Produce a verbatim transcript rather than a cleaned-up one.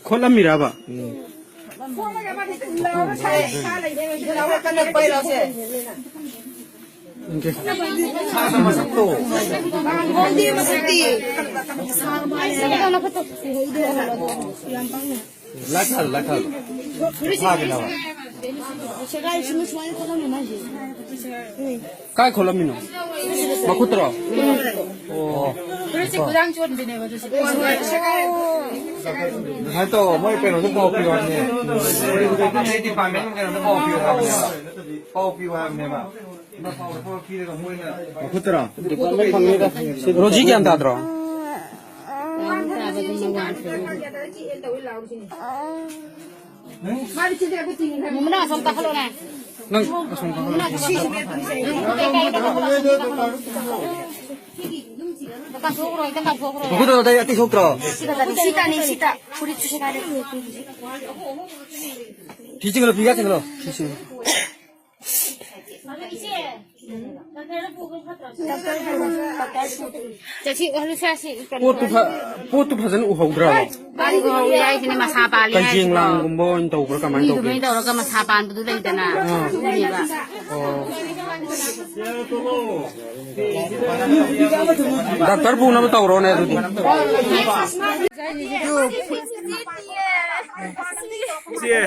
ꯈꯣꯠꯂꯝꯃꯤꯔꯕ? ꯂꯥꯏ ꯊꯥꯜꯂꯨ, ꯂꯥꯏ ꯊꯥꯜꯂꯨ꯫ ꯀꯥꯏ ꯈꯣꯠꯂꯝꯃꯤꯅꯣ? ꯃꯈꯨꯠꯇꯔꯣ? ꯑꯣ꯫ ꯐꯨꯔꯤꯠꯁꯦ ꯈꯨꯗꯥꯡ ꯆꯣꯟꯕꯤꯅꯦꯕ ꯑꯗꯨꯁꯨ꯫ ꯑꯗꯨꯃꯥꯏꯅ ꯇꯧ, ꯃꯣꯏ ꯀꯩꯅꯣꯗ ꯄꯥꯎ ꯄꯤꯌꯨ ꯍꯥꯏꯕꯅꯦ꯫ ꯗꯤꯄꯥꯔꯠꯃꯦꯟ ꯀꯩꯅꯣꯗ ꯄꯥꯎ ꯄꯤꯌꯨ ꯍꯥꯏꯕꯅꯦꯕ꯫ ꯄꯥꯎ ꯄꯤꯌꯨ ꯍꯥꯏꯕꯅꯦꯕ꯫ ꯄꯥꯎ ꯄꯤꯔꯒ ꯃꯣꯏꯅ ꯃꯈꯨꯠꯇꯔꯣ? ꯔꯣꯖꯤ ꯒ꯭ꯌꯥꯟ ꯇꯥꯗ꯭ꯔꯣ? ꯅꯪ ꯑꯁꯣꯝ ꯀꯥꯈꯠꯂꯣꯅꯦ꯫ ꯅꯪ ꯑꯁꯣꯝ ꯀꯥꯈꯠꯂꯣ꯫ ꯀꯥꯡꯊꯣꯛꯈ꯭ꯔꯣ, ꯍꯦꯛꯇ ꯀꯥꯡꯊꯣꯛꯈ꯭ꯔꯣ꯫ ꯃꯈꯨꯠꯇꯣ ꯑꯇꯩ ꯑꯇꯩ ꯁꯣꯛꯇ꯭ꯔꯣ? ꯁꯤ ꯈꯛꯇꯅꯤ, ꯁꯤ ꯇꯥꯅꯤ, ꯁꯤ ꯇ-, ꯐꯨꯔꯤꯠꯁꯨ ꯁꯦꯒꯥꯏꯔꯦ꯫ ꯐꯤ ꯆꯤꯡꯍꯜꯂꯣ, ꯐꯤꯒ ꯆꯤꯡꯍꯜꯂꯣ꯫ ꯐꯤ ꯆꯤꯡꯍꯜꯂꯣ꯫ ꯆꯠꯁꯤ, ꯍꯜꯂꯨꯁꯤ, ꯁꯤ ꯀꯩꯅꯣ ꯄꯣꯠꯇꯨ ꯐ-, ꯄꯣꯠꯇꯨ ꯐꯖꯅ ꯎꯍꯧꯗ꯭ꯔꯕ? ꯃꯥꯗꯤ ꯎꯍꯧꯋꯤ ꯍꯥꯏꯁꯤꯅꯦ, ꯃꯁꯥ ꯄꯥꯜꯂꯤ ꯀꯩꯖꯦꯡ ꯍꯥꯏꯁꯤꯀꯣ꯫ ꯂꯥꯡꯒꯨꯝꯕ ꯑꯣꯏꯅ ꯇꯧꯕ꯭ꯔꯥ, ꯀꯃꯥꯏꯅ ꯃꯤꯗꯨꯃꯩ ꯇꯧꯒꯦ? ꯇꯧꯔꯒ ꯃꯁꯥ ꯄꯥꯟꯕꯗꯨ ꯂꯩꯗꯅ, ꯑꯥ꯫ ꯑꯗꯨꯅꯦꯕ꯫ ꯑꯣ꯫ ꯗꯥꯛꯇꯔ ꯄꯨꯅꯕ ꯇꯧꯔꯣꯅꯦ ꯑꯗꯨꯗꯤ꯫ ꯏꯆꯦ꯫